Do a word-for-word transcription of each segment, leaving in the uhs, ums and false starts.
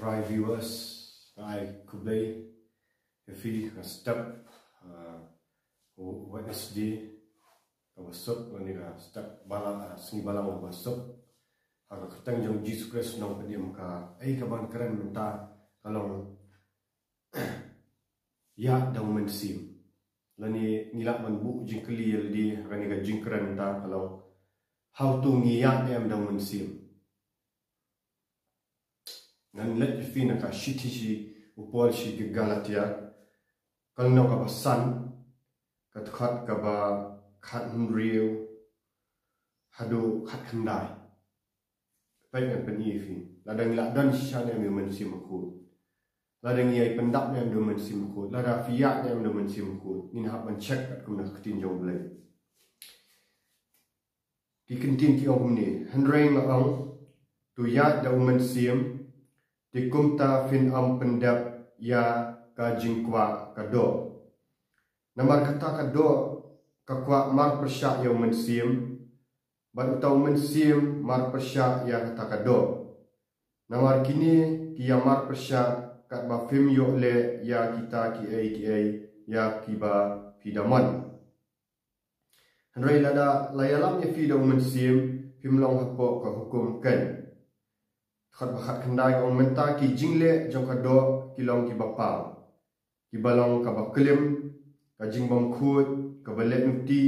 Rai viewers, ai khublei ïa phi ha step, uh, Wednesday kaba suk, lane ka step balang, uh, sngi balang kaba suk. Ha ka kyrteng jong Jisu Khrist nongpynim, kaei kaban kren mynta ka long ïa da u mynsiem. Lane ngi lah ban buh jingkylli ïa lade ha kane ka jingkren mynta ka long, hato ngi ïa ne em da u mynsiem? Ngan leit ïa phi na ka shithi u Paul sha ki Galatia, ka lynnong kaba san, ka dkhot kaba khathynriew haduh khatkhyndai. Peit ngan pyni ïa phi. Lada ngi la don shisha ne em ïa u mynsiem bakhuid, lada ngi ïai pyndap ne em da u mynsiem bakhuid, lada phi ïa ne em da u mynsiem bakhuid, ngin hap ban check katkum na ka ktien jong U Blei. Ki kyntien ki ong kumne: Hynrei nga ong, to ïa da u mynsiem, te kumta phin ym pyndep ïa ka jingkwah ka doh. Namar kata ka doh ka kwah mar pyrshah ïa u mynsiem, bad uta u mynsiem mar pyrshah ïa kata ka doh. Namar kine ki ïa mar pyrshah katba phim ïoh leh ïa kita kiei kiei ïa kiba phi da mon. Hynrei lada la ïalam ïa phi da u mynsiem, phim long hapoh ka hukum kein. Dkhot ba khatkhyndai ka ong: Mynta ki jingleh jong ka doh ki long kiba paw, kiba long kaba klim, ka jingbymkhuid, kaba leh nuti,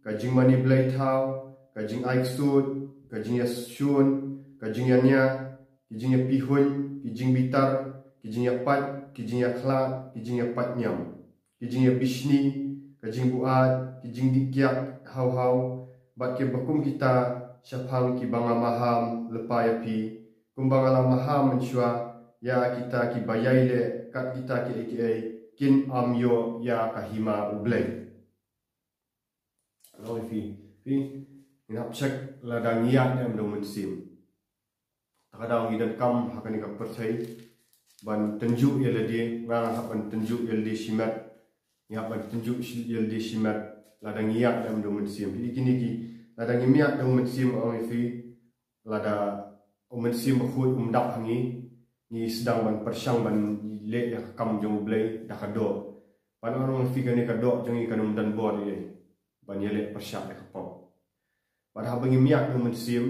ka jingmane blei thaw, ka jingai ksuid, ka jingïashun, ka jingïania, ki jingïapihuiñ, ki jingbitar, ki jingïapait, ki jingïakhlad, ki jingïapait niam, ki jingïabishni, ka jingbuaid, ki jingdih kiad haw haw, bad kiba kum kita, shaphang kiba nga maham lypa ïa phi, kumba nga la maham mynshuwa ïa kita kiba ïai leh kat kita kiei kiei, kin ym ïoh ïa ka hima U Blei. Long ïa phi, phi, ngin hap check lada ngi ïa ne em da u mynsiem. Ta ka daw ngi donkam ha kane ka pyrthei ban tynjuh ïa lade, nga hap ban tynjuh ïa lade shimet, ngi hap ban tynjuh shi-, ïa lade shimet, lada ngi ïa ne em da u mynsiem. Phi, kine ki, lada ngim ïa da u mynsiem, ong ïa phi, lada u mynsiem bakhuid um dap ha ngi, ngi sdang ban pyrshang ban leh ïa ka kam jong U Blei da ka doh. Ban ong ïa phi kane ka doh jong ngi kan ym don bor ïa, ban ïaleh pyrshah ïa ka pop. Bad haba ngim ïa da u mynsiem,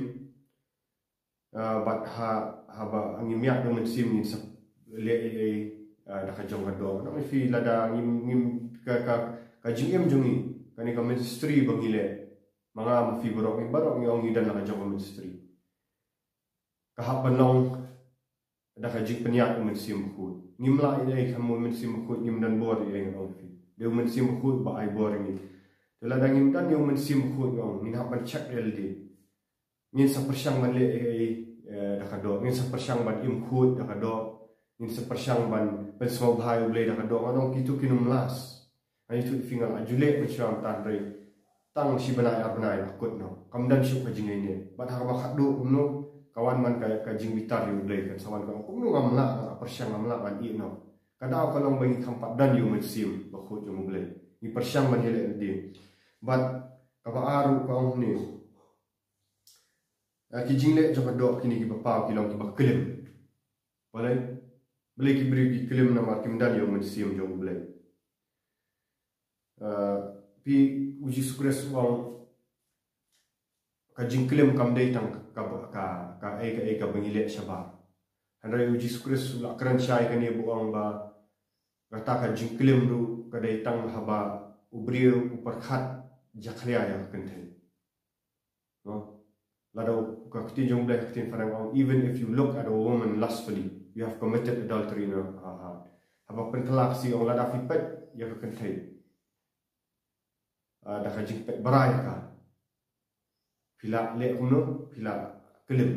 ah, bad ha, haba ngim ïa da u mynsiem ngin sa leh ïa, ah, da ka jong ka doh. Ngan ong ïa phi lada ngim, ngim ka, ka, ka jingim jong ngi, kane ka ministry ba ngi leh, ma nga ma phi baroh, ngi baroh ngi ong ngi don la ka jong ka ministry. Ka hap ban long da ka jingpynïaid u mynsiem bakhuid. Ngim lah ïa ei ha u mynsiem bakhuid, ngim don bor ïa ei, ngan ong ïa phi. Dei u mynsiem bakhuid ba ai bor ïa ngi. Te lada ngim don ïa u mynsiem bakhuid, ngan ong, ngin hap ban check ïa lade. Ngin sa pyrshang ban leh ei, eh, da ka doh. Ngin sa pyrshang ban im khuid da ka doh. Ngin sa pyrshang ban pynsngewbha ïa U Blei da ka doh. Ngan ong kito kin ym last. Ngan ïathuh ïa phi, nga la ju leh mynshuwa mynta hynrei tang shi bnai ar bnai la kut noh. Kam don shuh ka jingïaineh. Bad ha kaba khatduh kumno, ka wan man ka, ka jingbitar ïa U Blei, kan sa wan ka ong kumno ngam lah, nga la pyrshang ngam lah ban ïeh noh. Ka daw ka long ba ngi khlem pat don ïa u mynsiem bakhuid jong U Blei. Ngi pyrshang ban ïaleh lade. Bad kaba ar ruh ka ong hangne, ah, ki jingleh jong ka doh kine kiba paw ki long kiba klim. Balei? Balei ki briew ki klim? Namar kim don ïa u mynsiem jong U Blei. Ah, phi, U Jisu Khrist u ong ka jingklim kam dei tang ka, ka, ka, kaei kaei kaba ngi leh shabar. Hynrei U Jisu Khrist u la kren shai kane ba u ong ba kata ka jingklim ruh ka dei tang haba u briew u pyrkhat jakhlia ïa ka kynthei. No? Lada u, ka ktien jong U Blei, ka ktien phareng ong, even if you look at a woman lustfully, you have committed adultery in your heart. Haba pynkylla ka sngi ong lada phi peit ïa ka kynthei, ah, da ka jingpeit brai ka, phi la leh kumno? Phi la klim.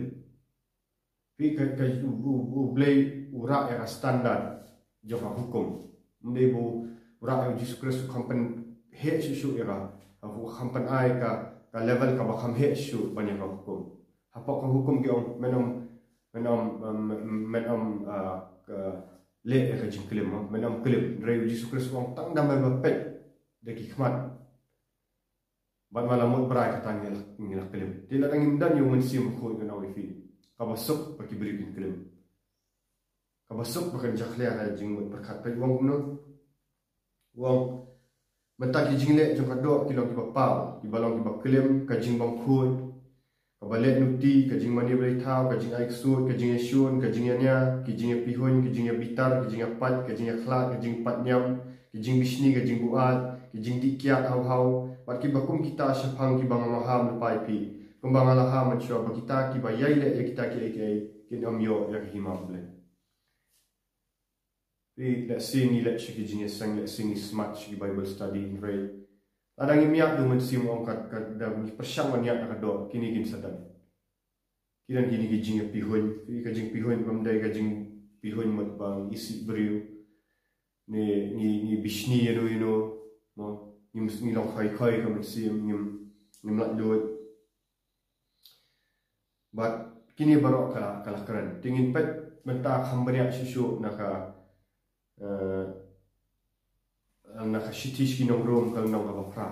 Phi, ka, ka, U, U, U Blei u rah ïa ka standard jong ka hukum. Ym dei ba u rah ïa U Jisu Khrist u kham pynheh shuh shuh ïa ka, u kham pynai ka, ka level kaba kham heh shuh ban ïa ka hukum. Hapoh ka hukum ki ong men ym, men ym, um, men ym, ah, ka leh ïa ka jingklim, ah, men ym klim. Hynrei U Jisu Khrist u ong tang da me ba peit da ki khmat. Bad ma la mut brai kata ngi la, ngi la klim. Te lada ngim don ïa u mynsiem bakhuid, ngan ong ïa phi, kaba suk ba ki briew kin klim. Ba suk ba kan jakhlia ha jingmut pyrkhat. Peit u ong kumno? U ong, mynta ki jingleh jong ka doh ki long kiba paw, kiba long kiba klim, ka jingbymkhuid, kaba leh nuti, ka jingmane blei thaw, ka jingai ksuid, ka jingïashun, ka jingïania, ki jingïapihuiñ, ki jingïabitar, ki jingïapait, ka jingïakhlad, ka jingpait niam, ki jingbishni, ka jingbuaid, ki jingdih kiad haw haw, bad kiba kum kita shaphang kiba nga maham lypa ïa phi, kumba nga la ha mynshuwa ba kita kiba ïai leh ïa kita kiei kiei kin ym ïoh ïa ka hima U Blei. Phi, lehse ngi leh sha ki jingïaseng, lehse ngi smat sha ki Bible study, hynrei lada ngim ïaid da U Mynsiem, ong kat, kat da ngi pyrshang ban ïaid da ka doh, kine kin sa don. Ki don kine ki jingïapihuiñ, phi, ka jingpihuiñ kam dei ka jingpihuiñ mut ba ngi isih briew, ne ngi, ngi bishni ïano ïano, mo, ngim, ngi long khoi khoi ka mynsiem, ngim, ngim laitluid. Bad kine baroh ka la, ka la kren. Te ngin peit mynta kham bniah shuh shuh na ka, eh, na ka Shithi sha ki nong Rom ka lynnong kaba phra.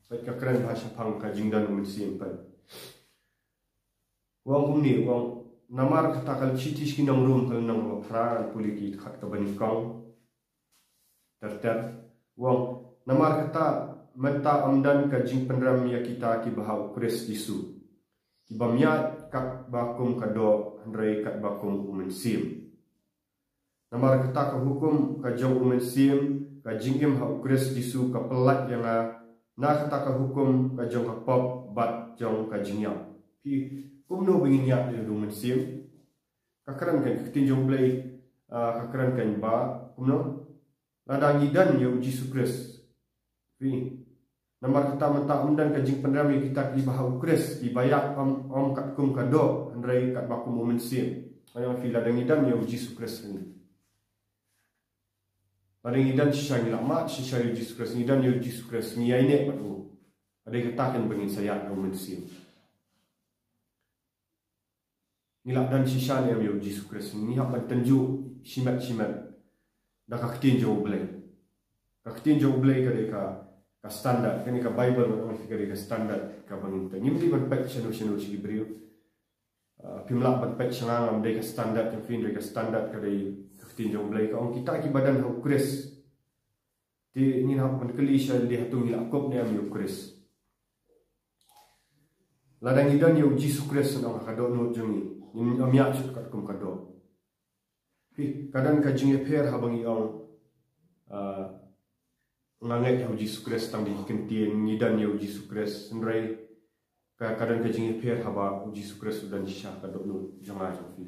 Peit ka kren bha shaphang ka jingdon U Mynsiem, peit. U ong kumne, u ong, namar kata, ka Shithi sha ki nong Rom ka lynnong kaba phra, ngan pule ki dkhot kaba nyngkong ter ter. U ong, namar kata, mynta ym don ka jingpynrem ïa kita kiba ha U Khrist Jisu, ki bym ïaid katba kum ka doh, hynrei katba kum U Mynsiem. Namar kata, ka hukum ka jong U Mynsiem, ka jingim ha U Khrist Jisu, ka pyllait ïa nga na kata ka hukum ka jong ka pop bad jong ka jingïap. Phi, kumno ba ngin ïaid da U Mynsiem? Ka kren kan, ka ktien jong U Blei, ah, ka kren kan ba kumno? Lada ngi don ïa U Jisu Khrist, phi, namar kata mynta ym don ka jingpynrem ïa kita kiba ha U Khrist, kiba ïaid ym, ym katkum ka doh, hynrei katba kum U Mynsiem. Ïa phi, lada ngi don ïa U Jisu Khrist, ngi, lada ngi don shisha, ngi la mad shisha ïa U Jisu Khrist, ngi don ïa U Jisu Khrist, ngi ïaineh bad u, lada kata kan ba ngin sa ïaid da U Mynsiem. Ngi la don shisha ne em ïa U Jisu Khrist? Ngi hap ban tynjuh shimet shimet da ka ktien jong U Blei. Ka ktien jong U Blei ka dei ka, ka standard, kane ka Bible ngan ong ïa phi ka dei ka standard kaba ngin tynjuh. Ngim dei ban peit shano shano sha ki briew. Ah, phim lah ban peit sha nga, ngam dei ka standard jong phi, hynrei ka standard ka dei ka ktien jong U Blei. Ka ong kita kiba don ha U Khrist. Te ngin hap ban kylli sha lade, hato ngi la kup ne em ïa U Khrist? Lada ngi don ïa U Jisu Khrist, ngan ong, ha ka dohnud jong ngi, ngin ym ïaid shuh katkum ka doh. Phi, ka don ka jingïapher haba ngi ong, ah, nga ngeit ha U Jisu Khrist tang da ki ktien, ngi don ïa U Jisu Khrist, hynrei ka, ka don ka jingïapher haba U Jisu Khrist u don shisha ha ka dohnud jong nga jong phi.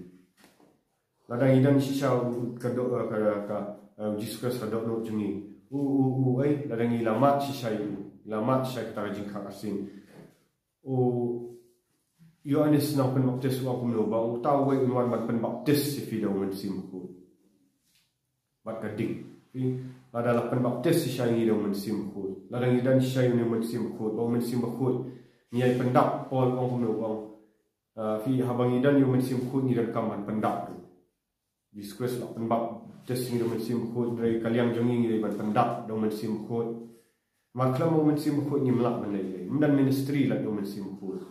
Lada ngi don shisha u, ka doh, ka, ka, eh, U Jisu Khrist ha ka dohnud jong ngi, u, u, u, eh, lada ngi la mad shisha ïa u, la mad shisha ïa kata ka jingkhang arsien, u Ïoannis Nongpynbaptis u ong kumno, ba uta uwei un wan ban pynbaptis ïa phi da U Mynsiem Bakhuid bad ka ding. Phi, lada la pynbaptis shisha ïa ngi da U Mynsiem Bakhuid, lada ngi don shisha ïa une U Mynsiem Bakhuid, ba U Mynsiem Bakhuid, ngi ïai pyndap. Paul u ong kumno, u ong, ah, phi, haba ngi don ïa U Mynsiem Bakhuid ngi donkam ban pyndap. U Jisu Khrist u la pynbaptis ïa ngi da U Mynsiem Bakhuid, hynrei ka liang jong ngi ngi dei ban pyndap da U Mynsiem Bakhuid. Namar khlem U Mynsiem Bakhuid ngim lah ban leh ei ei. Ym don ministry lada ym don U Mynsiem Bakhuid.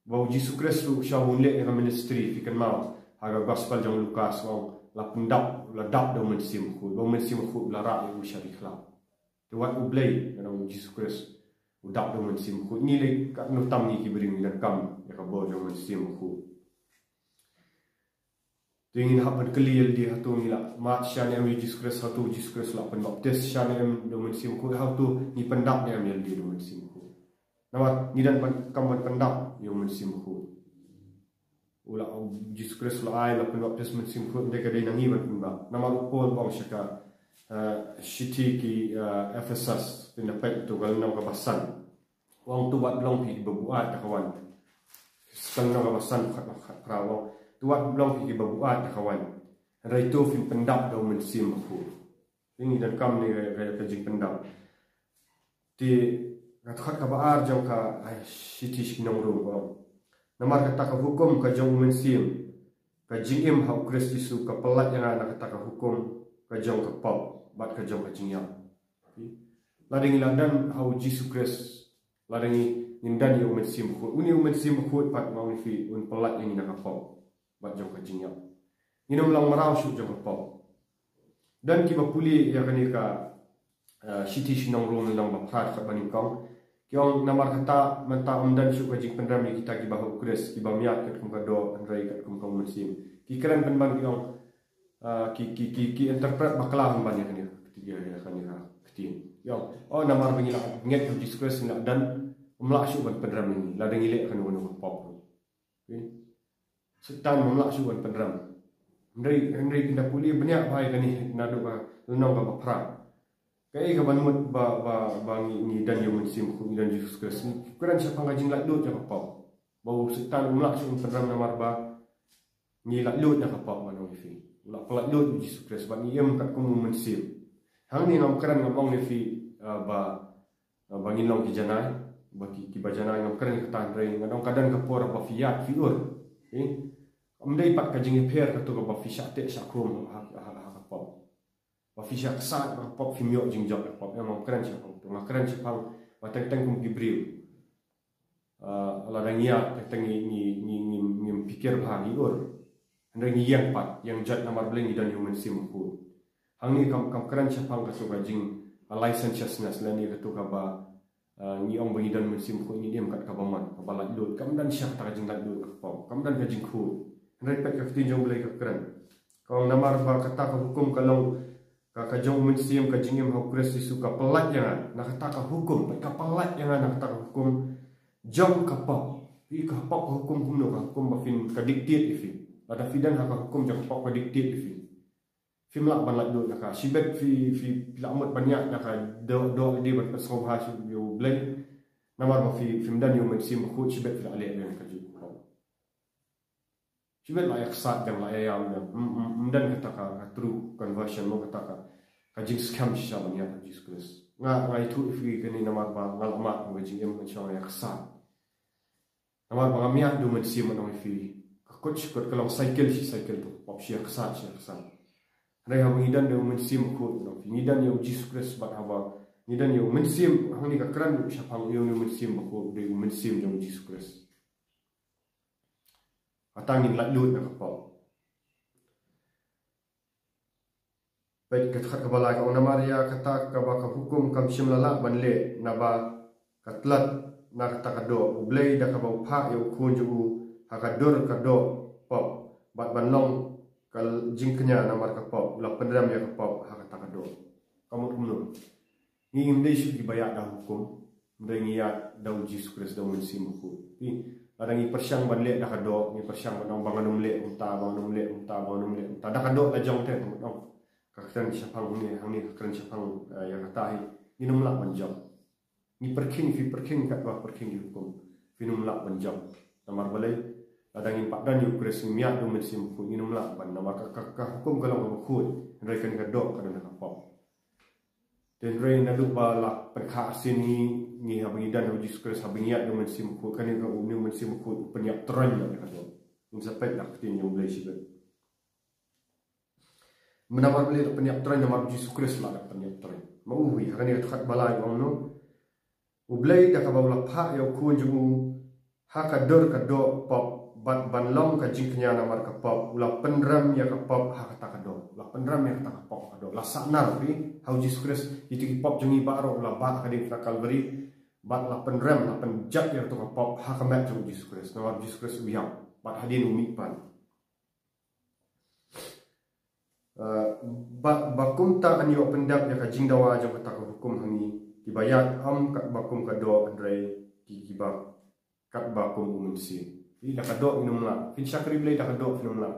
Ba U Jisu Khrist ruh sha un leh ïa ka ministry, phi kynmaw ha ka gospel jong u Lukas, u ong la pyndap, la dap da U Mynsiem Bakhuid, ba U Mynsiem Bakhuid u la rah ïa u sha ri khlaw. Te wat U Blei, ngan ong, U Jisu Khrist u dap da U Mynsiem Bakhuid. Ngi lei katno tam ngi ki briew ngi donkam ïa ka bor jong U Mynsiem Bakhuid. Te ngin hap ban kylli ïa lade, hato ngi la mad shisha ne em ïa U Jisu Khrist, hato U Jisu Khrist u la pynbaptis shisha ne em da U Mynsiem Bakhuid, hato ngi pyndap ne em ïa lade da U Mynsiem Bakhuid. Namar ngi donkam ban pyndap ïa U Mynsiem Bakhuid. U la, U Jisu Khrist u la ai, la pynbaptis Mynsiem Bakhuid, ym dei, ka dei na ngi ban pyndap. Namar u Paul u ong sha ka, eh, shithi ki, eh, Ephesus, phin da peit, to ka lynnong kaba san. U ong, to wat long phi kiba buaid da ka waiñ. Ka lynnong kaba san, khat, khat phra, u ong, to wat long phi kiba buaid da ka waiñ, hynrei to phin pyndap da U Mynsiem Bakhuid. Ngi donkam ne ka, ka, ka jingpyndap. Te ka dkhot kaba ar jong ka, ah, shithi sha ki nong Rom, u ong, namar kata ka hukum ka jong U Mynsiem, ka jingim ha U Khrist Jisu, ka pyllait ïa nga na kata ka hukum ka jong ka pop bad ka jong ka jingïap. Lada ngi la don ha U Jisu Khrist, lada ngi, ngin don ïa U Mynsiem Bakhuid. Une U Mynsiem Bakhuid pat, nga ong ïa phi, un pyllait ïa ngi na ka pop bad jong ka jingïap. Ngin ym long mraw shuh jong ka pop. Don kiba pule ïa kane ka, eh, shithi sha ki nong Rom lynnong ba phra dkhot ba nyngkong. Ki ong namar kata mynta ym don shuh ka jingpynrem ïa kita kiba ha u Khrist, kiba ym ïaid katkum ka doh hynrei katkum ka u Mynsiem. Ki kren pynban ki ong, eh, ki, ki, ki, ki interpret bakla pynban ïa kane ka kti-, ïa kane ka ktien. Ki ong, oh, namar ba ngi la ngeit ha u Jisu Khrist ngi la don, ym lah shuh ban pynrem ïa ngi lada ngi leh kano kano ka pop. Okay. Soitan ym lah shuh ban pynrem. Hynrei, hynrei phin da pule bniah bha ïa kane naduh ka lynnong kaba phra. Kaei kaban mut ba, ba, ba ngi, ngi don ïa u Mynsiem Bakhuid, ngi don Jisu Khrist. Ngi kren shaphang ka jinglaitluid ïa ka pop. Ba u Soitan um lah shuh ban pynrem namar ba ngi laitluid ïa ka pop, ngan ong ïa phi. U la pynlaitluid u Jisu Khrist bad ngi im katkum u Mynsiem. Hangne ngam kren, ngam ong ïa phi, ah, ba, ah, ba ngin long ki janai, ba ki, kiba janai, ngam kren kata, hynrei ngan ong ka don ka por ba phi ïaid phi ur. Okay? Ym dei pat ka jingïapher kato kaba phi shah teh shah khum ha, ha, ha, ha ka pop. Ba phi shah ksaid ha ka pop, phim ïoh jingjop ha ka pop. Ngam kren shaphang to, nga kren shaphang ba teng teng kum ki briew. Ah, lada ngi ïaid teng teng ngi, ngi, ngi, ngi, ngim phikir bha, ngi ur. Hynrei ngi ïeng pat, ïeng jot namar balei? Ngi don ïa u Mynsiem Bakhuid. Hangne kam, kam kren shaphang kato ka jing, ah, licentiousness lane kato kaba, ah, ngi ong ba ngi don Mynsiem Bakhuid, ngi im kat kaba mon, kaba laitluid. Kam don shuh kata ka jinglaitluid ha ka pop. Kam don ka jingkhuid. Hynrei peit ka ktien jong u Blei ka kren. Ka ong namar ba kata ka hukum ka long ka, ka jong u Mynsiem, ka jingim ha u Khrist Jisu ka pyllait ïa nga na kata ka hukum, ka pyllait ïa nga na kata ka hukum jong ka pop. Phi, ka pop ka hukum kumno? Ka hukum ba phin, ka dictate ïa phi. Lada phi don ha ka hukum jong ka pop ka dictate ïa phi, phim lah ban laitluid na ka. Shibit phi, phi, phi lah mut ban ïaid na ka doh, doh lade ban pynsngewbha sha u Blei. Namar ba phi, phim don ïa u Mynsiem Bakhuid, shibit phi lah leh leh na ka juh. Shibit la ïa ksaid jang, la ïa ïam jang. Ym, ym, ym don kata ka, ka true conversion mo, kata ka, ka jingskhem shisha ban ïaid ha u Jisu Khrist. Nga, nga ïathuh ïa phi kane namar ba nga la mad kum ka jingim, nga shong ïa ksaid. Namar ba ngam ïaid da u Mynsiem, ngan ong ïa phi. Ka kut shi kut ka long cycle shi cycle to. Pop shi ïa ksaid, shi ïa ksaid. Hynrei haba ngi don da u Mynsiem Bakhuid, ngan ong ïa phi, ngi don ïa u Jisu Khrist bad haba ngi don ïa u Mynsiem, hangne ka kren shaphang ïa u Mynsiem Bakhuid, da u Mynsiem jong u Jisu Khrist. Kata ngin laitluid na ka pop. Peit ka dkhot kaba lai, ka ong namar ïa kata kaba ka hukum kam shym la lah ban leh, naba ka tlot na kata ka doh. U Blei da kaba u phah ïa u khun jong u ha ka dur ka doh pop, bad ban long ka jingkñia namar ka pop, u la pynrem ïa ka pop ha kata ka doh. Ka mut kumno? Ngi ngim dei shuh kiba ïaid da hukum, hynrei ngi ïaid da u Jisu Khrist, da u Mynsiem Bakhuid. Phi, lada ngi pyrshang ban leh da ka doh, ngi pyrshang ban ong ba ngan ym leh kumta, ba ngan ym leh kumta, ba ngan ym leh kumta. Da ka doh la jong te, ngan ong. Ka kren shaphang hangne, hangne ka kren shaphang, eh, ïa kata hi. Ngin ym lah ban jop. Ngi pyrkhing, phi pyrkhing katba pyrkhing ki hukum, phin ym lah ban jop. Namar balei? Lada ngim pat don ïa u Khrist, ngim ïaid da u Mynsiem Bakhuid, ngin ym lah ban, namar ka, ka, ka hukum ka long kaba khuid, hynrei kane ka doh ka don ha ka pop. Te hynrei naduh ba la pynkha arsien ngi, ngi haba ngi don ha u Jisu Khrist, haba ngi ïaid da u Mynsiem Bakhuid, kane ka, une u Mynsiem Bakhuid u pynïap troiñ ïa ka doh. Ngin sa peit da ka ktien jong u Blei shibit. Namar balei la pynïap troiñ? Namar u Jisu Khrist la da pynïap troiñ. Ma u hi, ha kane ka dkhot ba lai u ong no. U Blei da kaba u la phah ïa u khun jong u ha ka dur ka doh pop, bad ban long ka jingkñia namar ka pop, u la pynrem ïa ka pop ha kata ka doh. U la pynrem ïa kata ka pop ha ka doh. La sah nar, phi, ha u Jisu Khrist, kita ki pop jong ngi baroh u la bah ha ka diengphna Kalbari. Bad la pynrem, la pynjot ïa kata ka pop ha ka met jong u Jisu Khrist. Namar u Jisu Khrist u ïap, bad hadien u mih pan. Uh, ba, ba kumta yn ïoh pyndep ïa ka jingdawa jong kata ka hukum ha ngi, kiba ïaid ym katba kum ka doh, hynrei ki, kiba katba kum u Mynsiem. Phi, da ka doh ngin ym lah. Phin shakri Blei da ka doh phin ym lah.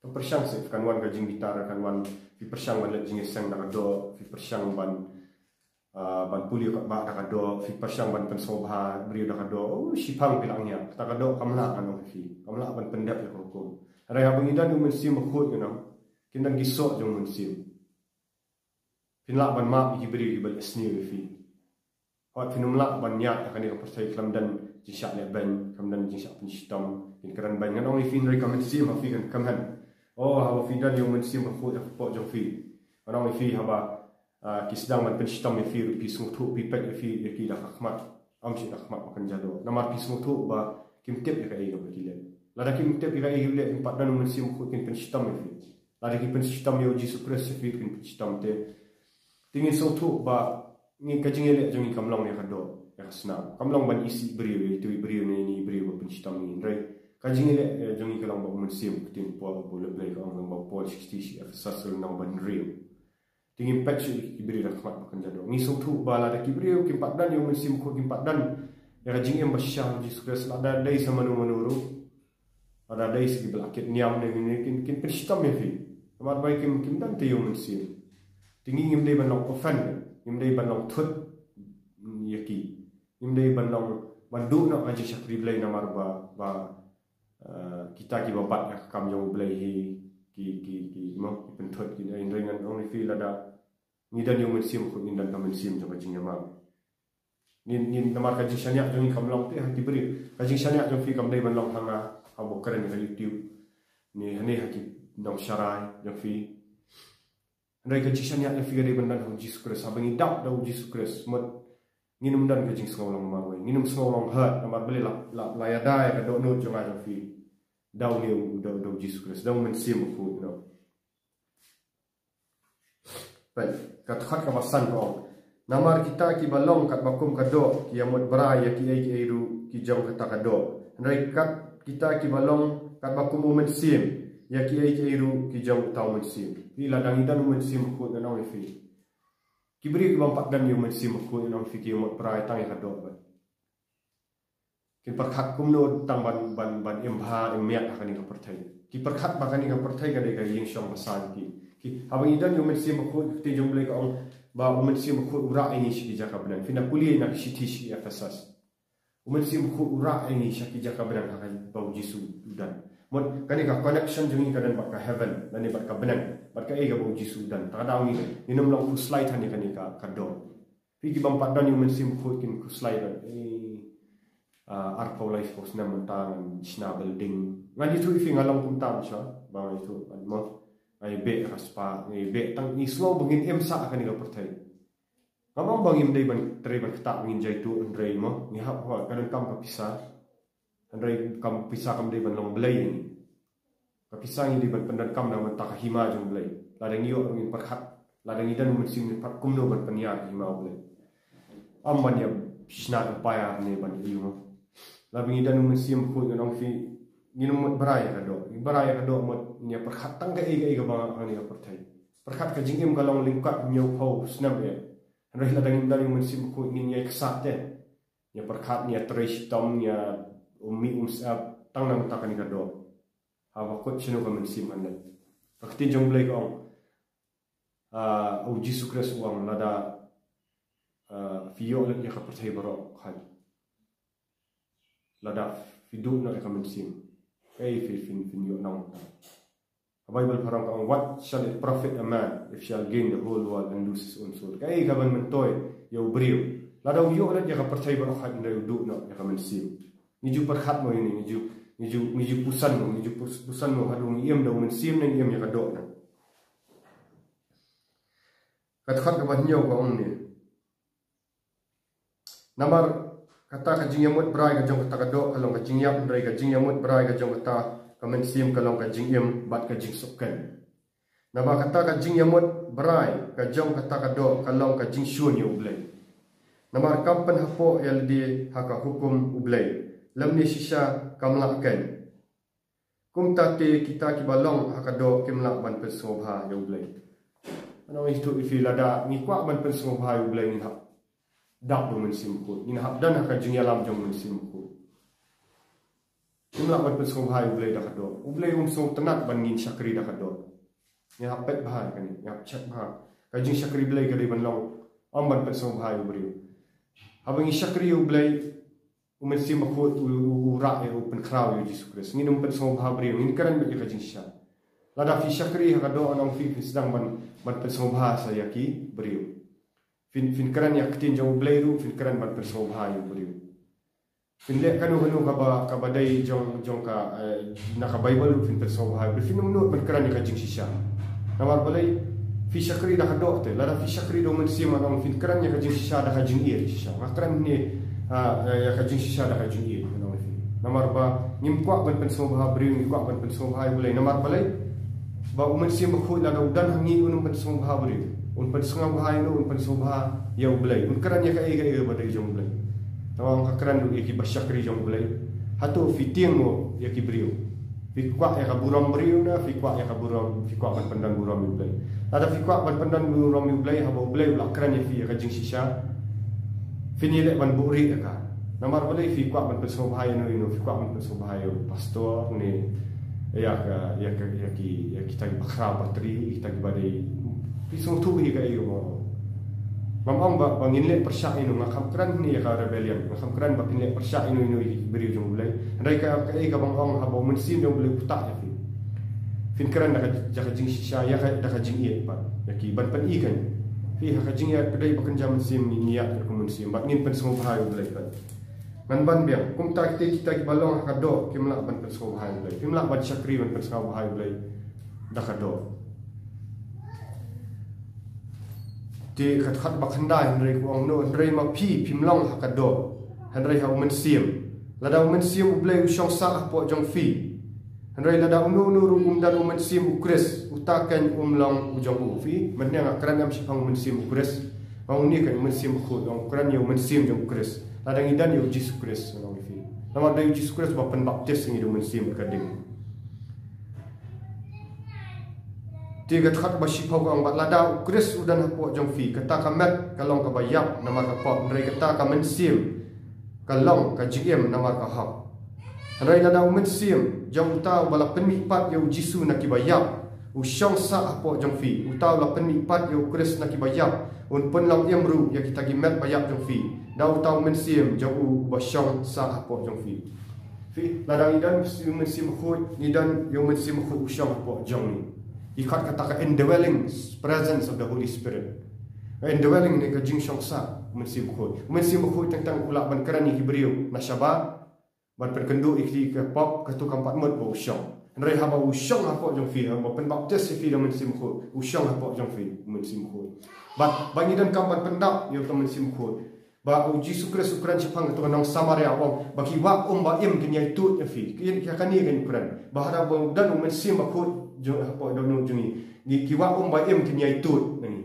To pyrshang seh, kan wan ka jingbitar, kan wan, phi pyrshang ban leh jingïaseng da ka doh, phi pyrshang ban Ah, ban pule ka ba da ka doh, phi pyrshang ban pynsngewbha briew da ka doh. Oh, shiphang phi la ngiat. Kata ka doh kam lah, ngan ong ïa phi. Kam lah ban pyndep ïa ka hukum. Hynrei haba ngi don ïa u Mynsiem Bakhuid, ngan ong, kin don ki soh jong u Mynsiem. Phin lah ban map ïa ki briew kiba leh sniew ïa phi. Hooid, phin ym lah ban ïaid ha kane ka pyrthei khlem don jingshah leh beiñ, khlem don jingshah pynshitom. Kin kren beiñ, ngan ong ïa phi, hynrei ka Mynsiem ha phi kan kmen. Oh, haba phi don ïa u Mynsiem Bakhuid ha ka pop jong phi, ngan ong ïa phi, haba ah, ki sdang ban pynshitom ïa phi ruh, phi sngewthuh, phi peit ïa phi, ïa ki da ka khmat. Ym shym da ka khmat ba kan jado. Namar phi sngewthuh ba kim tip ïa kaei kaba ki leh. Lada kim tip ïa kaei ba kim leh, kim pat don u Mynsiem Bakhuid, kin pynshitom ïa phi. Lada ki pynshitom ïa u Jisu Khrist sha phi, kin pynshitom te. Te ngin sngewthuh ba ngi, ka jingïaleh jong ngi kam long ïa ka doh, ïa ka snam. Kam long ban isih briew, ïa itu i briew ne ini i briew ba pynshitom ïa ngi, hynrei ka jingïaleh, eh, jong ngi ka long bad u Mynsiem. Ka ktien Paul, ba u Blei ka ong, long bad u Paul sha ki shithi Ephesus, ka long ban riew. Te ngin peit shuh ki briew da ka khmat ba kynja doh. Ngi sngewthuh ba lada ki briew kim pat don ïa u Mynsiem Bakhuid, kim pat don ïa ka jingim ba shisha ha u Jisu Khrist, lada dei sa mano mano ruh, lada dei sa kiba la kit niam ne, ne, kin, kin pynshitom ïa phi. Namar ba kim, kim don te ïa u Mynsiem. Te ngi ngim dei ban long offend, ngim dei ban long thut, mm, ïa ki. Ngim dei ban long, ban duh noh ka jingshakri Blei namar ba, ba, eh, kita kiba bat ïa ka kam jong u Blei hi, ki, ki, ki, mo, ki pynthut ki, eh, hynrei ngan ong ïa phi, lada ngi don ïa u Mynsiem Bakhuid, ngin don ka mynsiem jong ka jingïamap. Ngin, ngin, namar ka jingshaniah jong ngi kam long te ha ki briew. Ka jingshaniah jong phi kam dei ban long ha nga, haba kren ha YouTube, ne ha, ne ha ki nongsharai jong phi. Hynrei ka jingshaniah jong phi ka dei ban don ha u Jisu Khrist. Haba ngi dap da u Jisu Khrist, mut ngin ym don ka jingsngew long marwei, ngin ym sngew long hurt, namar balei? La, la, la ïada ïa ka dohnud jong nga jong phi da une u, da, da u Jisu Khrist, da u Mynsiem Bakhuid, you know. Peit, ka dkhot kaba san ka ong: Namar kita kiba long katba kum ka doh, ki ïamut brai ïa kiei kiei ruh ki jong kata ka doh. Hynrei kat kita kiba long katba kum u Mynsiem, ïa kiei kiei ruh ki jong uta u Mynsiem. Phi, lada ngi don u Mynsiem Bakhuid, ngan ong ïa phi, ki briew kiba ym pat don ïa u Mynsiem Bakhuid, ngan ong ïa phi, ki ïamut brai tang ïa ka doh bad. Kin pyrkhat kumno tang ban, ban, ban im bha im miat ha kane ka pyrthei. Ki pyrkhat ba kane ka pyrthei ka dei ka ïingshong basa jong ki. Ki, haba ngi don ïa u Mynsiem Bakhuid, ka ktien jong u Blei ka ong ba u Mynsiem Bakhuid u rah ïa ngi sha ki jaka bneng. Phin da pule na ka shithi sha ki Ephesus. U Mynsiem Bakhuid u rah ïa ngi sha ki jaka bneng ha kaba u Jisu u don. Mut kane ka connection jong ngi ka don bad ka heaven, lane bad ka bneng, bad kaei kaba u Jisu u don. Te ka daw ngi, ngin ym long khuslai than ïa kane ka, ka doh. Phi, kiba ym pat don ïa u Mynsiem Bakhuid kin khuslai bad, eh, ah, arphew laiphew snem mynta ngan shna building. Ngan ïathuh ïa phi, nga long kumta mynshuwa, ba nga ïathuh, mo. Nga ïabeh ha ka spah, nga ïabeh tang ngi sngew ba ngin im sah ha kane ka pyrthei. Ngam ong ba ngim dei ban trei ban ktah, ngin jaituh, hynrei mo, ngi hap, hooid, ka donkam ka pisa. Hynrei ka pisa kam dei ban long blei ïa ngi. Ka pisa ngi dei ban pyndonkam na ka bynta ka hima jong u Blei. Lada ngi ïoh ruh ngin pyrkhat, lada ngi don u Mynsiem ngin pyrkhat kumno ban pynïar ka hima u Blei. Ym ban ïa shna empire ne ban ïa ïoh. Lada ngi don u Mynsiem Bakhuid, ngan ong ïa phi, ngin ym mut brai ïa ka doh. Ngi brai ïa ka doh mut ngi ïa pyrkhat tang kaei kaei kaba ha kane ka pyrthei. Pyrkhat ka jingim ka long lyngkot hynñiewphew snem eh. Hynrei lada ngim don u Mynsiem Bakhuid ngin ïa ksah te. Ngi ïa pyrkhat, ngi ïa trei shitom, ngi ïa um mih um sep tang na ka bynta kane ka doh. Haba kut shano ka mynsiem kan leit? Ka ktien jong u Blei ka ong, ah, u Jisu Khrist u ong, lada, ah, phi ïoh lut ïa ka pyrthei baroh, hooid, lada phi duh noh ïa ka mynsiem, kaei phi, phin, phin ïoh nangta? Ka Baibl pharong ka ong, "What shall it profit a man if shall gain the whole world and lose his own soul?" Kaei kaban myntoi ïa u briew lada u ïoh lut ïa ka pyrthei baroh hynrei u duh noh ïa ka mynsiem? Ngi ju pyrkhat mo ïa ine, ngi ju, ngi ju, ngi ju puson mo, ngi ju pus-, puson mo haduh ngi im da u mynsiem ne ngi im ïa ka doh ne? Ka dkhot kaba hynñiew ka ong ne: Namar kata ka jingïamut brai ka jong kata ka doh ka long ka jingïap, hynrei ka jingïamut brai ka jong kata ka mynsiem ka long ka jingim bad ka jingsuk khein. Naba kata ka jingïamut brai ka jong kata ka doh ka long ka jingshun ïa u Blei. Namar kam pynhapoh ïa lade ha ka hukum u Blei, lymne shisha kam lah khein. Kumta te kita kiba long ha ka doh kim lah ban pynsngewbha ïa u Blei. Ngan ong ïa phi, lada ngi kwah ban pynsngewbha ïa u Blei ngin hap dap da u Mynsiem Bakhuid, ngin hap don ha ka jingïalam jong u Mynsiem Bakhuid. Ngim lah ban pynsngewbha ïa u Blei da ka doh. U Blei um sngewtynnat ban ngin shakri da ka doh. Ngi hap peit bha ïa kane, ngi hap check bha. Ka jingshakri Blei ka dei ban long, ym ban pynsngewbha ïa u briew. Haba ngi shakri ïa u Blei, u Mynsiem Bakhuid u, u, u rah ïa, u pynkhraw ïa u Jisu Khrist. Ngin ym pynsngewbha briew, ngin kren beit ïa ka jingshisha. Lada phi shakri ha ka doh, ngan ong ïa phi, phin sdang ban, ban pynsngewbha sa ïa ki briew. Phin, phin kren ïa ka ktien jong u Blei ruh, phin kren ban pynsngewbha ïa u briew. Phin leh kano kano kaba, kaba dei jong, jong ka, eh, na ka Baibl ruh phin pynsngewbha, phin ym nud ban kren ïa ka jingshisha. Namar balei? Phi shakri da ka doh te, lada phi shakri da u Mynsiem, ngan ong phin kren ïa ka jingshisha da ka jingïeit shisha. Nga kren ne, ah, ïa ka jingshisha da ka jingïeit, ngan ong ïa phi. Namar ba ngim kwah ban pynsngewbha briew, ngi kwah ban pynsngewbha ïa U Blei. Namar balei? Ba U Mynsiem Bakhuid lada u don ha ngi, un ym pynsngewbha briew. Un pynsngewbha ïa u, un pynsngewbha ïa U Blei. Un kren ïa kaei kaei ba dei jong U Blei. Tang ka kren ruh ïa kiba shakri jong U Blei. Hato phi tieng mo ïa ki briew? Phi kwah ïa ka burom briew ne phi kwah ïa ka burom, phi kwah ban pyndon burom ïa U Blei? Lada phi kwah ban pyndon burom ïa U Blei, haba U Blei u la kren ïa phi ïa ka jingshisha, phin ïaleh ban buhrieh ïa ka. Namar balei? Phi kwah ban pynsngewbha ïa uno uno, phi kwah ban pynsngewbha ïa u pastor ne ïa ka, ïa ka, ïa ki, ïa kita kiba khraw batri, kita kiba dei. Phi sngewthuh hi kaei ba nga ong. Ngam ong ba, ba ngin leh pyrshah ïa uno, nga kham kren ne ïa ka rebellion, nga kham kren ba phin leh pyrshah ïa uno uno ïa ki briew jong U Blei. Hynrei ka, kaei kaba nga ong, haba U Mynsiem jong U Blei u ktah ïa phi, phin kren da ka, da ka jingshisha, ïa ka, da ka jingïeit pat. Ïa ki ban pyni kan. Phi ha ka jingïeit ka dei ba kynja mynsiem, ngi ïa ka mynsiem bad ngin pynsngewbha ïa U Blei pat. Ngan ban biang, kumta kita, kita kiba long ha ka doh kim lah ban pynsngewbha ïa U Blei. Kim lah ban shakri ban pynsngewbha ïa U Blei da ka doh. Te ka dkhot ba khyndai, hynrei ka ong kumno? Hynrei ma phi, phim long ha ka doh, hynrei ha U Mynsiem. Lada U Mynsiem U Blei u shong sah hapoh jong phi, hynrei lada uno uno ruh um don U Mynsiem U Khrist, uta kan um long u jong u. Phi, mynne nga kren em shaphang U Mynsiem U Khrist. Nga ong une kan U Mynsiem Bakhuid, nga kren ïa U Mynsiem jong U Khrist. Lada ngi don ïa U Jisu Khrist, nga ong ïa phi. Namar dei U Jisu Khrist ba pynbaptis ïa ngi da U Mynsiem ka ding. Te ka dkhot ba shiphew ka ong, bad lada U Khrist u don hapoh jong phi, kata ka met ka long kaba ïap namar ka pop, hynrei kata ka mynsiem ka long ka jingim namar ka hok. Hynrei lada U Mynsiem jong uta uba la pynmih pat ïa U Jisu na kiba ïap u shong sah hapoh jong phi, uta uba la pynmih pat ïa U Khrist na kiba ïap un pynlong im ruh ïa kita ki met ba ïap jong phi da uta U Mynsiem jong u uba shong sah hapoh jong phi. Phi, lada ngi don U Mynsiem Bakhuid, ngi don ïa U Mynsiem Bakhuid u shong hapoh jong ngi. Ki khot kata ka indwelling presence of the Holy Spirit. Ka indwelling ne ka jingshong sah U Mynsiem Bakhuid. U Mynsiem Bakhuid teng teng u lah ban kren ïa ki briew na shabar, ban pynkynduh ïa ki ka pop, kato kam pat mut ba u shong. Hynrei haba u shong hapoh jong phi, haba pynbaptis ïa phi da U Mynsiem Bakhuid, u shong hapoh jong phi U Mynsiem Bakhuid. Bad ba ngi donkam ban pyndap ïa uta U Mynsiem Bakhuid. Ba U Jisu Khrist u kren shaphang kato ka nong Samaria, u ong ba ki wah um ba im kin ïai tuid ïa phi. Ki, ïa kane kan u kren ba haba don U Mynsiem Bakhuid jong, hapoh dohnud jong ngi, ki wah um ba im kin ïai tuid na ngi.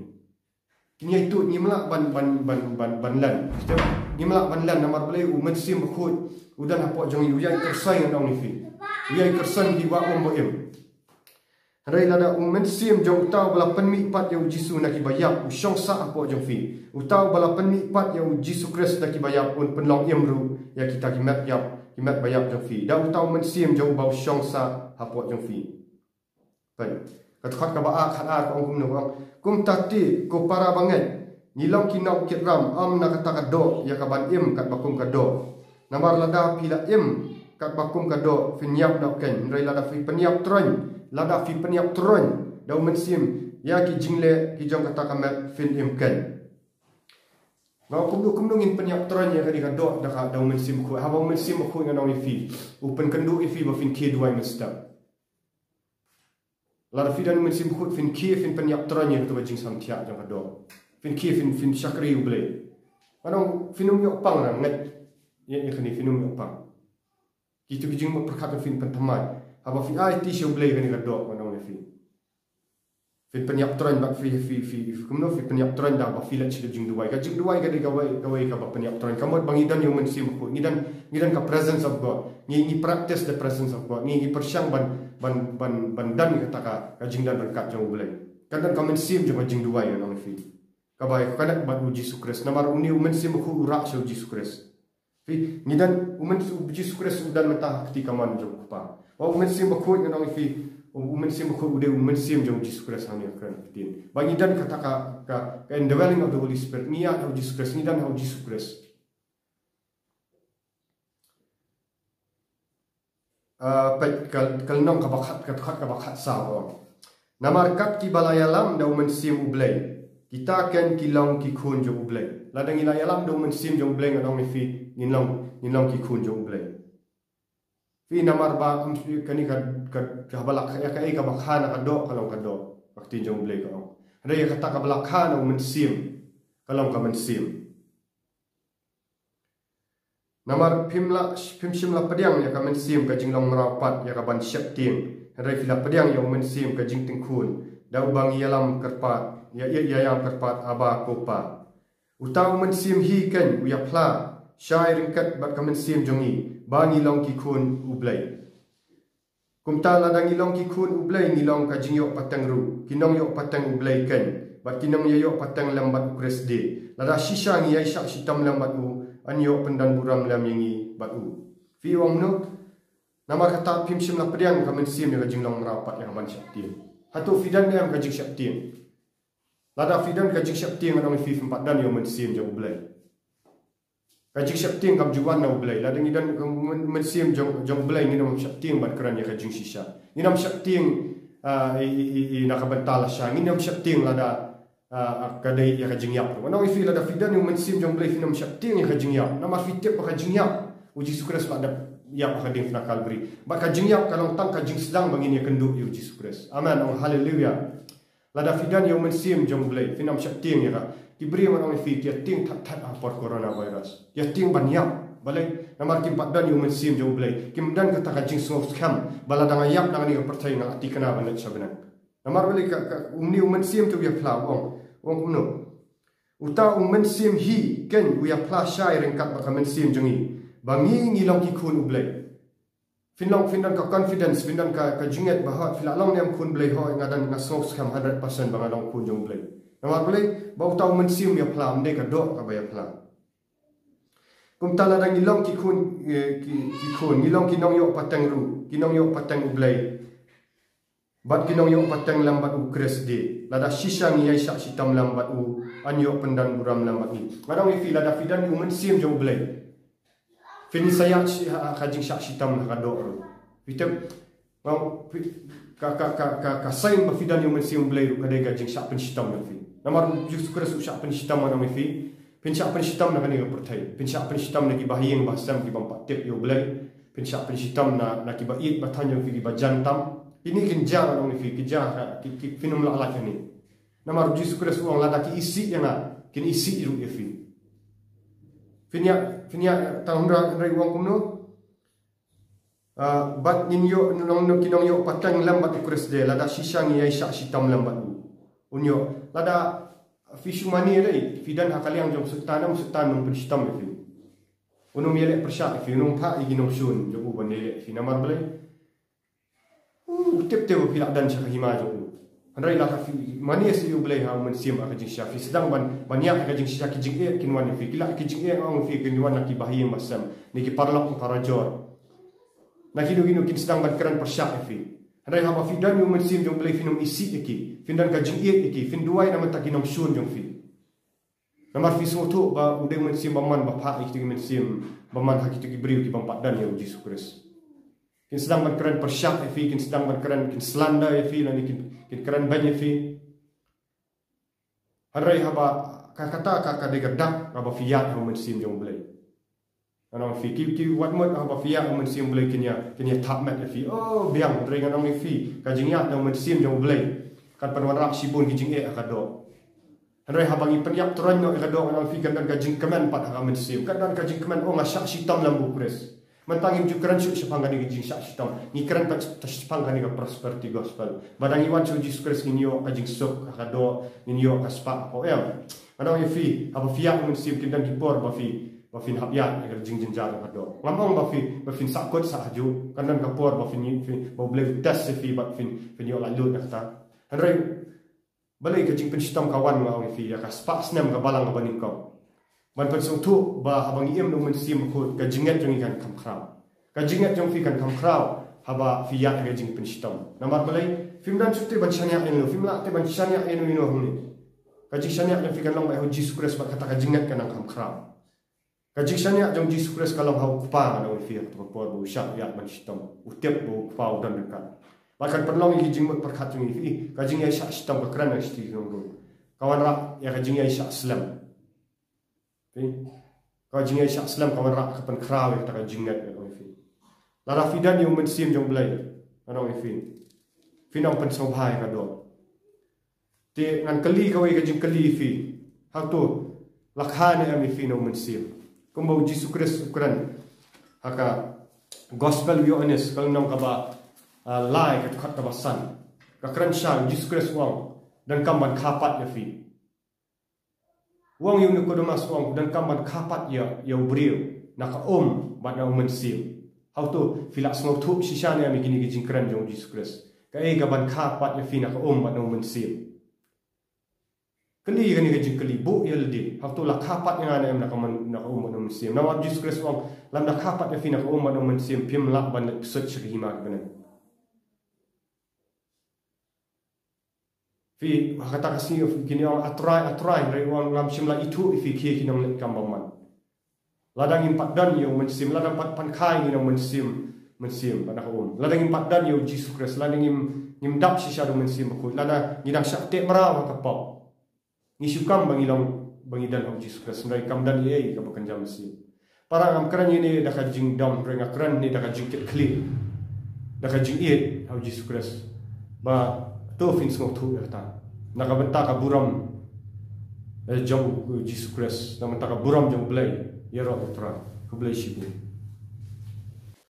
Kin ïai tuid, ngim lah ban, ban, ban, ban, ban len. Ngim lah ban len namar balei? U Mynsiem Bakhuid u don hapoh jong ngi, u ïai kyrsoi, ngan ong ïa phi. U ïai kyrsoi ki wah um ba im. Hynrei lada U Mynsiem jong uta uba la pynmih pat ïa U Jisu na kiba ïap u shong sah hapoh jong phi, uta uba la pynmih pat ïa U Jisu Khrist na kiba ïap un pynlong im ruh ïa kita ki met ïap, ki met ba ïap jong phi, da uta U Mynsiem jong uba u shong sah hapoh jong phi. Peit, ka dkhot kaba ar, khatar ka ong kumno, ka ong, kumta te ko para bangeit, ngi long ki nongkit ram, ym na kata ka doh ïa ka ban im katba kum ka doh. Namar lada phi la im katba kum ka doh, phin ïap noh kein. Hynrei lada phi pynïap troiñ, lada phi pynïap troiñ da U Mynsiem ïa ki jingleh ki jong kata ka met, phin im kein. Nga ong kumno, kumno ngin pynïap troiñ ïa kane ka doh da ka, da U Mynsiem Bakhuid? Haba U Mynsiem Bakhuid, ngan ong ïa phi, u pynkynduh ïa phi ba phin khie duwai mynstep. Lada phi don U Mynsiem Bakhuid, phin khie, phin pynïap troiñ ïa kato ka jingsam thiah jong ka doh. Phin khie, phin, phin shakri U Blei. Ngan ong phin ym ïoh pang, ngan ngeit ïa, ïa kane, phin ym ïoh pang. Kito ki jingmut pyrkhat phin pynthymmai. Haba phi aiti sha U Blei kane ka doh, ngan ong ïa phi, phin pynïap troiñ bad phi, phi, phi, kumno phi pynïap troiñ? Da ba phi leit sha ka jingduwai. Ka jingduwai ka dei kawei, kawei kaba pynïap troiñ. Ka mut ba ngi don ïa U Mynsiem Bakhuid, ngi don, ngi don ka presence of God. Ngi, ngi practice the presence of God. Ngi, ngi pyrshang ban, ban, ban, ban don kata ka, ka jingdon ryngkat jong U Blei. Ka don ka mynsiem jong ka jingduwai, ngan ong ïa phi. Kaba ïa connect bad U Jisu Khrist. Namar une U Mynsiem Bakhuid u rah sha U Jisu Khrist. Phi, ngi don U Myn-, U Jisu Khrist u don mynta ha kti kamon jong U Kpa. Ba U Mynsiem Bakhuid, ngan ong ïa phi, U Mynsiem Bakhuid u dei U Mynsiem jong U Jisu Khrist, hangne ha ka ktien. Ba ngi don kata ka, ka, ka indwelling of the Holy Spirit. Ngi ïaid ha U Jisu Khrist, ngi don ha U Jisu Khrist. Ah, peit ka, ka lynnong kaba khat, ka dkhot kaba khatsaw. Namar kat kiba la ïalam da U Mynsiem U Blei, kita ken ki long ki khun jong U Blei. Lada ngi la ïalam da U Mynsiem jong U Blei, ngan ong ïa phi, ngin long, ngin long ki khun jong U Blei. Phi, namar ba, um, kane ka, ka, kaba la, ïa kaei kaba kha na ka doh, ka long ka doh, ka ktien jong U Blei ka ong. Hynrei ïa kata kaba la kha na U Mynsiem, ka long ka mynsiem. Namar phim la, phim shym la pdiang ïa ka mynsiem ka jinglong mraw pat ïa ka ban sheptieng. Hynrei phi la pdiang ïa u mynsiem ka jingtyngkhun, da uba ngi ïalam kyrpad, ïa, ïa, ïa ïam kyrpad, Aba, ko Pa. Uta u mynsiem hi keiñ u ïaphla shai ryngkat bad ka mynsiem jong ngi, ba ngi long ki khun U Blei. Kumta lada ngi long ki khun U Blei, ngi long ka jingïoh pateng ruh, ki nongïoh pateng U Blei keiñ, bad ki nongïaïoh pateng lem bad U Khrist de. Lada shisha ngi ïai shah shitom lem bad u, yn ïoh pyndan burom lem ïa ngi bad u. Phi ong kumno? Namar kata phim shym la pdiang ka mynsiem ïa ka jinglong mraw pat ïa ka ban sheptieng. Hato phi don ne em ka jingsheptieng? Lada phi don ka jingsheptieng, ngan ong ïa phi, phim pat don ïa u mynsiem jong U Blei. Ka jingsheptieng kam ju wan na U Blei. Lada ngi don ka myn-, mynsiem jong, jong U Blei, ngin ym sheptieng ban kren ïa ka jingshisha. Ngin ym sheptieng, ah, i, i, i, i, na ka bynta lashai. Ngin ym sheptieng lada, ah, ka dei ïa ka jingïap. Ngan ong ïa phi, lada phi don ïa u mynsiem jong U Blei, phin ym sheptieng ïa ka jingïap. Namar phi tip ba ka jingïap, u Jisu Khrist u la dep ïap ha ka diengphna Kalbari. Bad ka jingïap ka long tang ka jingsdang ba ngin ïakynduh ïa u Jisu Khrist. Amen. Ong haleluya. Lada phi don ïa u mynsiem jong U Blei, phin ym sheptieng ïa ka. Ki briew, ngan ong ïa phi, ki ïa tieng thad thad ha por coronavirus. Ki ïa tieng ban ïap. Balei? Namar kim pat don ïa u mynsiem jong U Blei. Kim don kata ka jingsngewskhem ba lada nga ïap na kane ka pyrthei, nga la thikna ban leit sha bneng. Namar balei? Ka, ka, une u mynsiem te u ïaphla, u ong. U ong kumno? Uta u mynsiem hi keiñ u ïaphla shai ryngkat bad ka mynsiem jong ngi, ba ngi, ngi long ki khun U Blei. Phin long, phin don ka confidence, phin don ka, ka jingngeit ba, hooid, phi la long ne em khun Blei, hooid, nga don, nga sngewskhem hundred percent ba nga long khun jong U Blei. Namar balei? Ba uta u mynsiem u ïaphla, ym dei ka doh kaba ïaphla. Kumta lada ngi long ki khun, eh, ki, ki khun, ngi long ki nongïoh pateng ruh, ki nongïoh pateng U Blei, bad ki nongïoh pateng lem bad U Khrist de. Lada shisha ngi ïai shah shitom lem bad u, yn ïoh pyndan burom lem bad ngi. Ngan ong ïa phi, lada phi don ïa u mynsiem jong U Blei, phin sa ïa shi-, ha, ha ka jingshah shitom ha ka doh ruh. Phi tip, ngam, phi, ka, ka, ka, ka, ka sign ba phi don ïa u mynsiem U Blei ruh ka dei ka jingshah pynshitom jong phi. Namar u Jisu Khrist u shah pynshitom, ngan ong ïa phi. Phin shah pynshitom na kane ka pyrthei. Phin shah pynshitom na ki bahaïing bahasem ki bym pat tip ïa U Blei. Phin shah pynshitom na, na ki ba ïeit ba thaiñ jong phi ki ba jan tam. Kine kin jia, ngan ong ïa phi, ki jia, ki, ki, phin ym lah lait kane. Namar u Jisu Khrist u ong, lada ki isih ïa nga, kin isih ruh ïa phi. Phin ïa, phin ïa, tang hynrei, hynrei u ong kumno? Ah, bad ngin ïoh, nong, nong, ki nongïoh pateng lem bad U Khrist de, lada shisha ngi ïai shah shitom lem bad u. Un ïoh, lada phi shu mane de, phi don ha ka liang jong u Soitan, u Soitan un pynshitom ïa phi. Un ym ïaleh pyrshah ïa phi, un ym phah ïa ki nongshun jong u ban ïaleh ïa phi, namar balei? U tip te ba phi lah don sha ka hima jong u. Hynrei lada phi mane sha U Blei ha u mynsiem ha ka jingshisha, phi sdang ban, ban ïap ha ka jingshisha, ki jingeh kin wan ïa phi, ki lah ki jingeh, ngan ong ïa phi, kin wan na ki bahaïing bahasem, na ki paralok parajor. Na kino kino kin sdang ban kren pyrshah ïa phi. Hynrei haba phi don ïa u mynsiem jong U Blei, phin ym isih ïa ki. Phin don ka jingïeit ïa ki. Phin duwai na ka bynta ki nongshun jong phi. Namar phi sngewthuh ba u dei u mynsiem bymman ba phah ïa kito ki mynsiem bymman ha kito ki briew ki bym pat don ïa u Jisu Khrist. Kin sdang ban kren pyrshah ïa phi, kin sdang ban kren, kin slander ïa phi, lane kin, kin kren beiñ ïa phi. Hynrei haba ka, kata ka, ka dei ka dak kaba phi ïaid ha u mynsiem jong U Blei. Ngan ong ïa phi, ki, ki wat mut haba phi ïaid ha u mynsiem U Blei kin ïa, kin ïa thap met ïa phi. Oh, biang, hynrei ngan ong ïa phi, ka jingïaid ha u mynsiem jong U Blei kan pynwanrah shibun ki jingeh ha ka doh. Hynrei haba ngi pynïap tyrwa noh ïa ka doh, ngan ong ïa phi, kan don ka jingkmen pat ha ka mynsiem. Kan don ka jingkmen, oh, nga shah shitom lem bad U Khrist. Mynta ngim ju kren shuh shaphang kane ka jingshah shitom. Ngi kren pat shaphang kane ka prosperity gospel. Ba lada ngi wan sha u Jisu Khrist ngin ïoh ka jingsuk ha ka doh, ngin ïoh ka spah ha ka em. Ngan ong ïa phi, haba phi ïaid ha u mynsiem kin don ki por ba phi, ba phin hap ïaid ha ka jingjynjar ha ka doh. Ngam ong ba phi, ba phin sahkut sah hajuh. Kan don ka por ba phin, phin, ba U Blei u test ïa phi bad phin, phin ïoh laitluid na kata. Hynrei balei ka jingpynshitom ka wan, ngan ong ïa phi, ïa ka spah snem ka balang kaba nyngkong. Ban pynsngewthuh ba haba ngi im da u Mynsiem Bakhuid, ka jingngeit jong ngi kan kham khraw. Ka jingngeit jong phi kan kham khraw haba phi ïaid ha ka jingpynshitom. Namar balei? Phim don shuh te ban shaniah ïano, phim lah te ban shaniah ïano ïano hangne. Ka jingshaniah jong phi kan long beit ha u Jisu Khrist bad kata ka jingngeit kan nang kham khraw. Ka jingshaniah jong u Jisu Khrist ka long ha u Kpa, ngan ong ïa phi, ha kato ka por ba u shah ïaid ban shitom. U tip ba u Kpa u don ryngkat. Bad kan pynlong ïa ki jingmut pyrkhat jong ngi, phi, ka jingïaishah shitom ka kren na ka shithi ki nongrim. Ka wanrah ïa ka jingïaishah slem. Phi, ka jingïaishah slem ka wanrah ka pynkhraw ïa kata ka jingngeit, ngan ong ïa phi. Lada phi don ïa u Mynsiem jong u Blei, ngan ong ïa phi, phin nang pynsngewbha ïa ka doh. Te ngan kylli kawei ka jingkylli ïa phi. Hato la kha ne em ïa phi na u Mynsiem? Kumba u Jisu Khrist u kren ha ka Gospel u Ïoannis, ka lynnong kaba, ah, lai, ka dkhot kaba san. Ka kren sha, u Jisu Khrist u ong, donkam ban kha pat ïa phi. U ong ïa u Nikodemus, u ong, donkam ban kha pat ïa, ïa u briew na ka um bad na u mynsiem. Hato phi la sngewthuh shisha ne em ïa kine ki jingkren jong u Jisu Khrist? Kaei ka ban kha pat ïa phi na ka um bad na u mynsiem? Kylli kane ka jingkylli, buh ïa lade. Hato la kha pat ïa nga ne em na ka man, na ka um bad na u mynsiem? Namar u Jisu Khrist u ong, lada kha pat ïa phi na ka um bad na u mynsiem, phim lah ban leit pyrshah sha ka hima ka bneng. Phi, ha kata ka sngi, phi kin ong, A Trai, A Trai, hynrei u ong, ngam shym la ithuh ïa phi, khie ki nongleit kam bymman. Lada ngim pat don ïa u mynsiem, lada ngim pat pynkha ïa ngi na u mynsiem, mynsiem bad na ka um. Lada ngim pat don ïa u Jisu Khrist, lada ngim, ngim dap shisha da u Mynsiem Bakhuid, lada ngi dang shah teh mraw ha ka pop. Ngi shu kam ba ngi long, ba ngi don ha u Jisu Khrist, hynrei kam don ei ei kaba kynja mynsiem. Para, ngam kren ïa ne da ka jingdom, hynrei nga kren ne da ka jingkitkhlieh, da ka jingïeit ha u Jisu Khrist. Ba to phin sngewthuh ïa kata na ka bynta ka burom, eh, jong u Jisu Khrist, na ka bynta ka burom jong u Blei. Ïaroh u Trai. Khublei shibun.